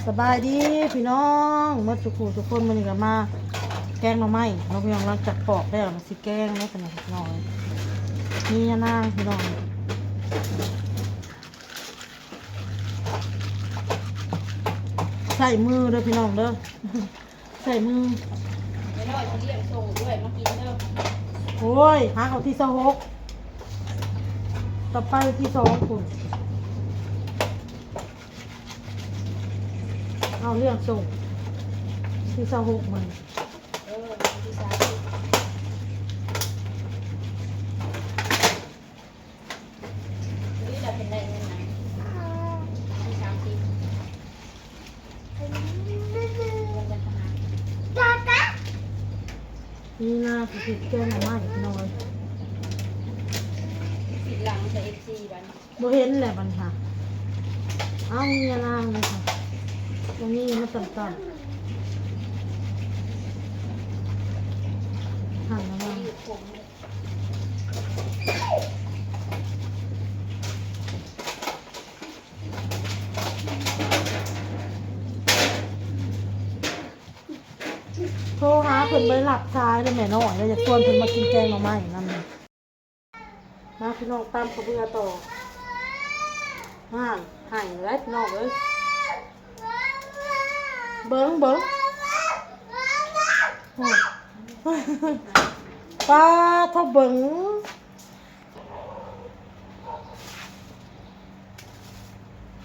ສະບາຍດີພີ່ນ້ອງໝົດທຸກຜູ້ທຸກຄົນ, ມື້ນີ້ກໍມາແກງໜໍ່ໄມ້ເນາະພີ່ນ້ອງ. ຫຼັງຈາກປອກແລ້ວ ມາຊິແກງເນາະພີ່ນ້ອງ. ມີຍານາງພີ່ນ້ອງ ໃຊ້ມືເດີພີ່ນ້ອງເດີ. ໃສ່ມື. ແມ່ນ້ອຍຊິລ້ຽງສົ່ງເອື້ອຍມາກິນເດີ. ໂອ້ຍ ຫາເອົາທີຊາວຫົກ ຕໍ່ໄປທີສອງພຸ້ນ. ເອົາລ້ຽງສົ່ງທີຊາວຫົກມື້ນີ້. ເອີ ທີສາມສິບ. ນີ້ລະເປັນໄດ້ເງິນນະ ສາມສິບ. ນີ້ນາ ຊິເຮັດແກງໜໍ່ໄມ້ໜ້ອຍ. ສິດຫຼັງໃສ່ ເອັຟຊີ ບັດ ບໍ່ເຫັນແຫຼະບັດນີ້ຫາ. ເອົາເມຍນາງເລີຍ ຕົງນີ້ມາຕຳໆ ຫັ້ນລະນາງ. ໂທຫາເພິ່ນບໍ່ໄດ້ຮັບສາຍເລີຍ ແມ່ນ້ອຍ ແລ້ວຢາກຊວນເພິ່ນມາກິນແກງໜໍ່ໄມ້ນຳ. ມາພີ່ນ້ອງ ຕຳເຂົ້າເບືອຕໍ່. ຫາ ໄຫ້ແລ້ວພີ່ນ້ອງເອີຍ. ເບິ່ງ ເບິ່ງ ໂອ້ຍ ປາໂທ ເບິ່ງ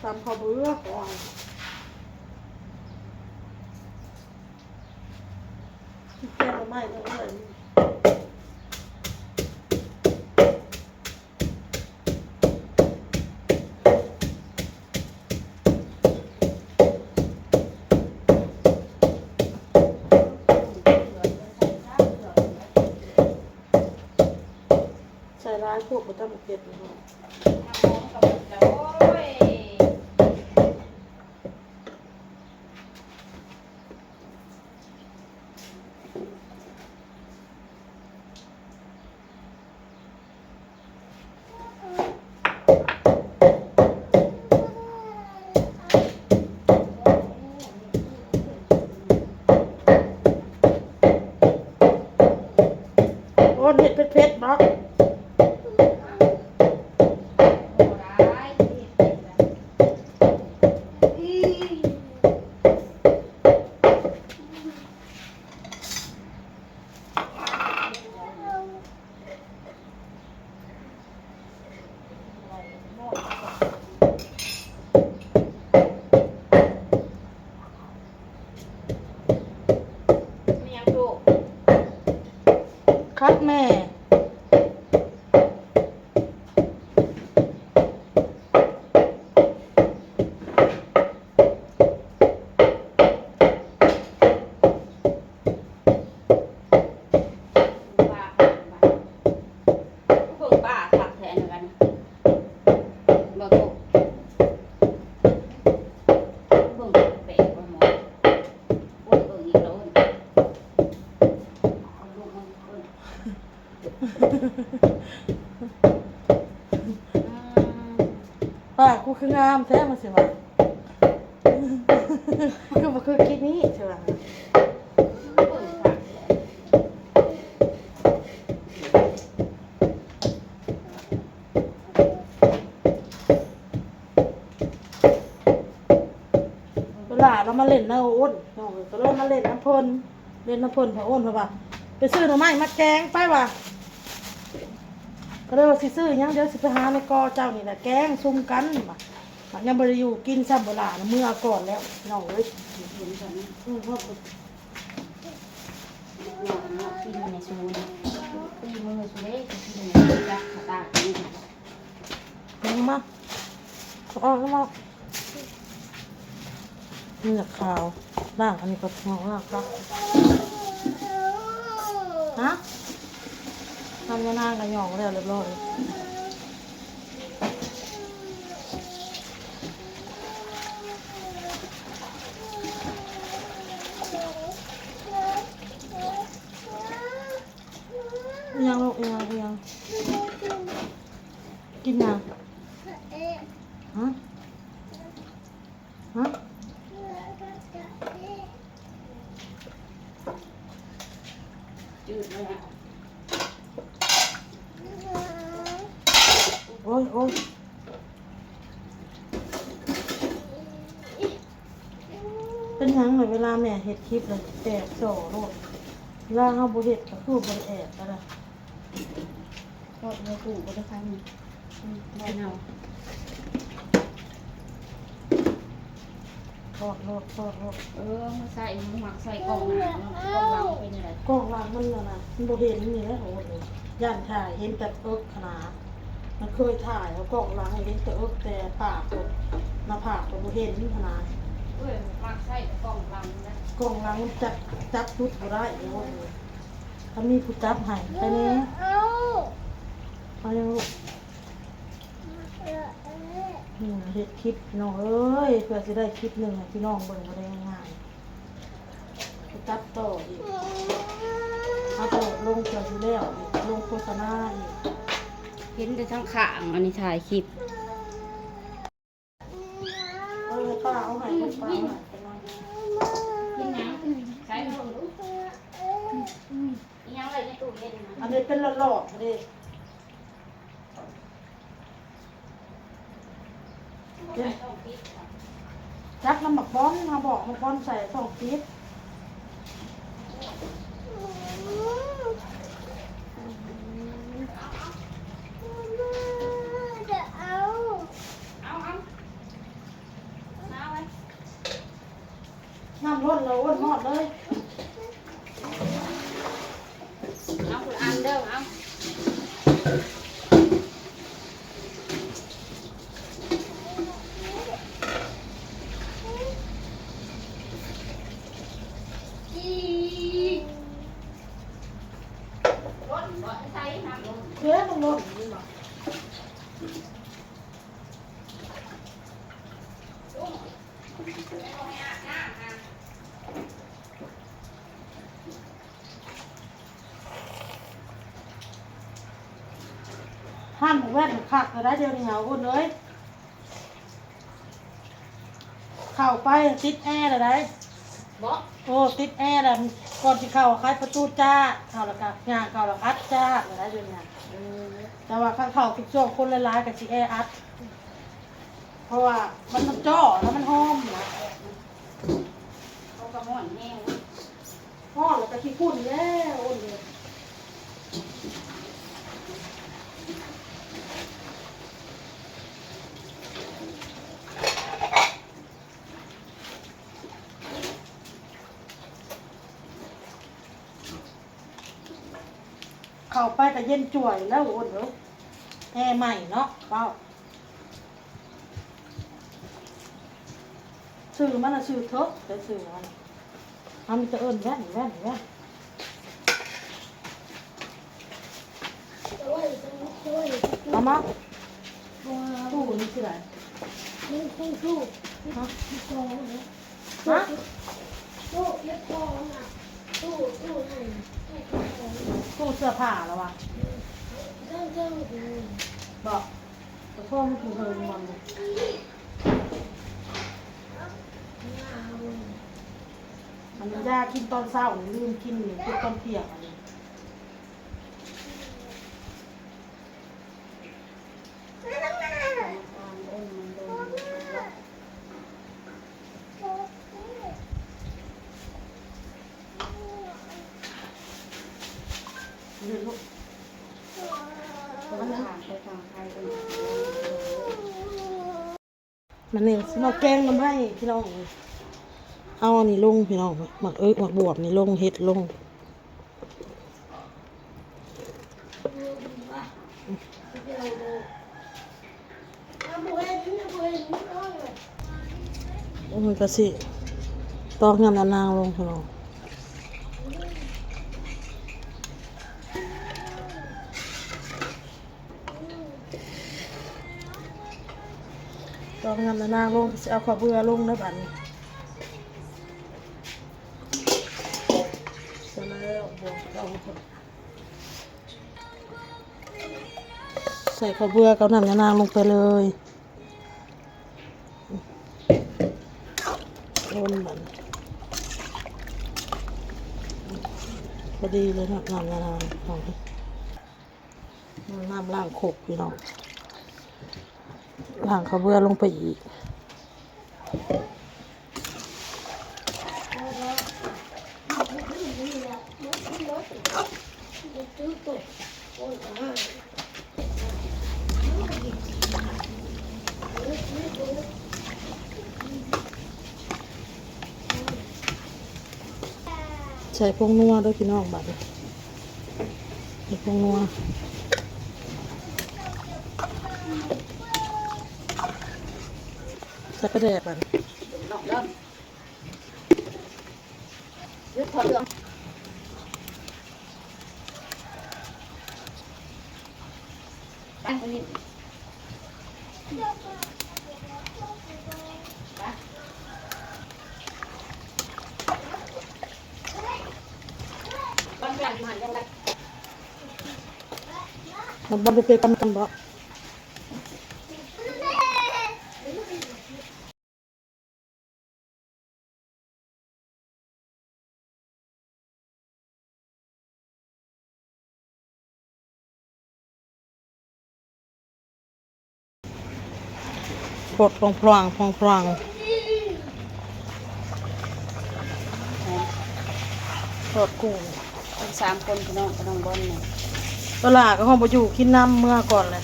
ຕຳເຂົ້າເບືອກ່ອນ. ແກງໜໍ່ໄມ້ເດີ. ໃສ່ຫຼາຍໂພດ ບໍ່ຕ້ອງເຜັດເນາະ. ໂອ້ ເຮັດເຜັດໆ ເນາະ. ແມ່ຫຍັງລູກ? ຄັດແມ່. ເບິ່ງປ້າຄັກແທ້ນະ ບັດນີ້ ບໍ່ໂຕ ເບິ່ງແປກໆ ບໍ່ໝໍ. ໂອ້ຍ ເບິ່ງອີກແລ້ວ ເອີຍ ເອົາລູກມາເບິ່ງ. ປ້າ ກູຄືງາມແທ້ ມັນຊິວ່າ ຄືບໍ່ຄືກິນນີ້ ຊິວ່າ. ເວລາລາວມາຫຼິ້ນນຳອ້ນ ນ້ອງເອີຍ ກໍເລີຍມາຫຼິ້ນນຳເພິ່ນ ຫຼິ້ນນຳເພິ່ນ ພະໂອນເພິ່ນວ່າ ໄປຊື້ໜໍ່ໄມ້ມາແກງໄປວ່າ ກໍເລີຍວ່າຊິຊື້ຫຍັງ ດຽວຊິໄປຫາໃນກໍເຈົ້ານີ້ແຫຼະ ແກງຊຸມກັນວ່າ. ຍັງບໍ່ໄດ້ຢູ່ກິນຊ້ຳ ເວລານະ ເມືອກ່ອນແລ້ວ ນ້ອງເອີຍ. ອືມ ເຮົາກໍ ກິນໃນສູນ ຕີມືສູເດ້ ກິນໃນຈັກຂະຕາກິນ. ເອົາມາ ເອົາອອກມາ. ເໜືອກຂາວ ລ້າງອັນນີ້ກໍ ລ້າງຄັກ. ຮະ? ທຳຍານາງກໍຫຍອກແລ້ວລຽບຮ້ອຍ. ອີຫຍັງລູກ ອີຫຍັງ ອີຫຍັງ? ກິນຫຍັງ? ຮະ? ຮະ? ໂອ້ຍ ໂອ້ຍ ເປັນຫຍັງລະ ເວລາແມ່ເຮັດຄລິບລະແອບສໍໂລດ ເວລາເຮົາບໍ່ເຮັດກະຄືບໍ່ໄດ້ແອບກະໄດ້. ໂທດເດີ ກູບໍ່ໄດ້ຄັນ ອືມ ບໍ່ເອົາ ຖອດໂລດ ຖອດໂລດ ເອີ ມາໃສ່ ມັນມັກໃສ່ກ້ອງໜ້າ ກ້ອງຫຼັງເປັນຈັ່ງໃດ? ກ້ອງຫຼັງມັນນັ້ນນະ ມັນບໍ່ເຫັນນີ້ແຫຼະ ໂອ້ຍ ຢ້ານຖ່າຍເຫັນແຕ່ເອິກຫັ້ນນະ ມັນເຄີຍຖ່າຍເອົາກ້ອງຫຼັງເຫັນແຕ່ເອິກ ແຕ່ປາກ ໜ້າຜາກກໍບໍ່ເຫັນຫັ້ນນະ ເອີຍ ມັກໃສ່ແຕ່ກ້ອງຫຼັງນະ ກ້ອງຫຼັງມັນຈັບ ຈັບຈຸດບໍ່ໄດ້ ໂອ້ຍ. ຄັນມີຜູ້ຈັບໃຫ້ໄປແດ່ ເອົາ ເອົາຫຍັງລູກ? ອືມ ເຮັດຄລິບພີ່ນ້ອງເອີຍ ເພື່ອຊິໄດ້ຄລິບໜຶ່ງໃຫ້ພີ່ນ້ອງເບິ່ງບໍ່ໄດ້ງ່າຍໆ ໄປຕັດຕໍ່ອີກ ອັບໂຫຼດລົງເທື່ອຊິແລ້ວອີກ ລົງໂຄສະນາອີກ ເຫັນແຕ່ທາງຂ້າງ ອັນນີ້ຖ່າຍຄລິບ. ເອີ ປ້າເອົາໃຫ້ ປ້າເອົາໃຫ້ ກິນຫຍັງ? ໃສ່ເບິ່ງດູ ອີຫຍັງໄວ້ໃນຕູ້ເຢັນນະ? ອັນນີ້ເປັນຫຼອດໆເດ້ ຈັບນຳໝາກບອນ ເຮົາບອກໝາກບອນໃສ່ຊ່ອງປິດ. ນ້ຳລົ້ນແລ້ວ ອ້ນຮອດເລີຍ ເອົາຄົນລະອັນເດີ ເອົາ ລົ້ນບໍ່ ໃສ່ນ້ຳລົ້ນ ເອີ ນ້ຳລົ້ນນີ້ບໍ່? ຮ້ານແວ່ນຄັກແລ້ວໄດ໋ ດຽວນີ້ຫາ ໂອ້ນເອີຍ ເຂົ້າໄປຕິດແອແລ້ວໄດ໋ ເບາະ ໂອ້ ຕິດແອແລ້ວ ກ່ອນຊິເຂົ້າໄຂປະຕູຈ້າ ເຂົ້າແລ້ວກະຍ່າງເຂົ້າແລ້ວອັດຈ້າແລ້ວໄດ໋ ດຽວນີ້ ເອີ ແຕ່ວ່າຄັນເຂົ້າທຸກຊ່ວງຄົນຫຼາຍໆກະຊິແອອັດ ເພາະວ່າມັນ ມັນເຈາະແລ້ວມັນຫອມນະ ເຂົາກະຮ້ອນແຮງ ຮ້ອນແລ້ວກະຂີ້ຝຸ່ນແລ້ວ ໂອ້ຍ ເຂົ້າໄປກະເຢັນຈວຍແລ້ວ ໂອ້ນເອີຍ ແອໃໝ່ເນາະ ເວົ້າ ຊື່ມັນນະຊື່ເທີກ ແຕ່ຊື່ມັນ ເຮົາມີແຕ່ເອີ້ນແວ່ນ ແວ່ນ ແວ່ນ ເອົາມາ ຕູ້ນີ້ຊິໄດ້ ມັນຄົງຕູ້ ຮະ? ສອງນະ ຮະ? ຕູ້ເກັບຂອງນະ ຕູ້ ຕູ້ໃຫ້ ໃຫ້ເກັບຂອງ ຕູ້ເສື້ອຜ້າລະວະ ເທິງໆ ບໍ່ ກະໂທມາເທິງໆ ມັນ ອັນຍາກິນຕອນເຊົ້ານີ້ ລືມກິນນີ້ ກິນຕອນທ່ຽງອັນນີ້. ມານີ້ຊິມາແກງໜໍ່ໄມ້ພີ່ນ້ອງ ເອົາອັນນີ້ລົງພີ່ນ້ອງ ໝາກເອິກໝາກບວບນີ້ລົງ ເຫັດລົງ ໂອ້ຍ ກະຊິຕອກຍຳນາງລົງພີ່ນ້ອງ. ຕອກຍຳນາງລົງ ຊິເອົາເຂົ້າເບືອລົງເດີບາດນີ້ ໃສ່ແລ້ວ ບວກເອົາ ໃສ່ເຂົ້າເບືອກັບນ້ຳຍານາງລົງໄປເລີຍ. ຄົນບັດນີ້ ພໍດີເລີຍເນາະ ນ້ຳລະລາຍ ນ້ຳລ້າງຄົກພີ່ນ້ອງ ລ້າງເຂົ້າເບືອລົງໄປອີກ. ໃສ່ຜົງນົວເດີພີ່ນ້ອງ ບາດນີ້ ໃສ່ຜົງນົວ ໃສ່ປາແດກ ບາດນີ້ ມັນບໍ່ໄດ້ເປັນກຳກັນບໍ? ໂພດພອງພອງ ພອງພອງ ທອດກຸ້ງ ກັນສາມຄົນພີ່ນ້ອງ ກັບນ້ອງບອນນີ້ ຕະຫຼາກກໍເຮົາບໍ່ຢູ່ ກິນນ້ຳເມືອກ່ອນແຫຼະ.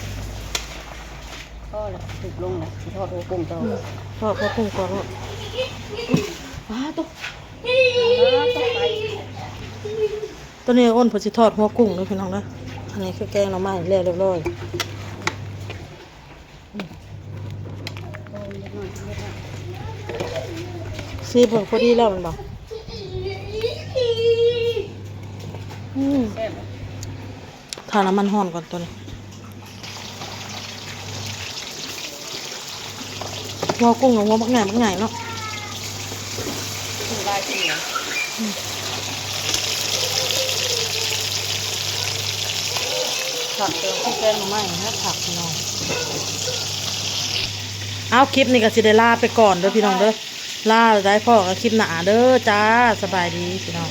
ພໍແລ້ວ ທຸບລົງແລ້ວ ຊິທອດຫົວກຸ້ງຕໍ່ ອືມ ທອດຫົວກຸ້ງກ່ອນໂລດ. ອ້າ ຕົກ ຕົກໄປ. ຕອນນີ້ອ້ນເພິ່ນຊິທອດຫົວກຸ້ງເດີພີ່ນ້ອງເດີ. ອັນນີ້ຄືແກງໜໍ່ໄມ້ແລ້ວຮຽບຮ້ອຍ. ຊີມເບິ່ງ ພໍດີແລ້ວແມ່ນບໍ່? ອືມ ແຊບ. ຖ້ານ້ຳມັນຮ້ອນກ່ອນຕົວນີ້. ຫົວກຸ້ງ ຫົວບັກໃຫຍ່ ບັກໃຫຍ່ເນາະ. ກິນຫຼາຍເທື່ອ ອືມ ຜັກເຕີມ ຄືແກງໜໍ່ໄມ້ນະ ຜັກພີ່ນ້ອງ. ເອົາ ຄລິບນີ້ກໍຊິໄດ້ລາໄປກ່ອນເດີພີ່ນ້ອງເດີ. ລາໄດ້ ພໍ້ກັນຄລິບໜ້າເດີຈ້າ. ສະບາຍດີພີ່ນ້ອງ.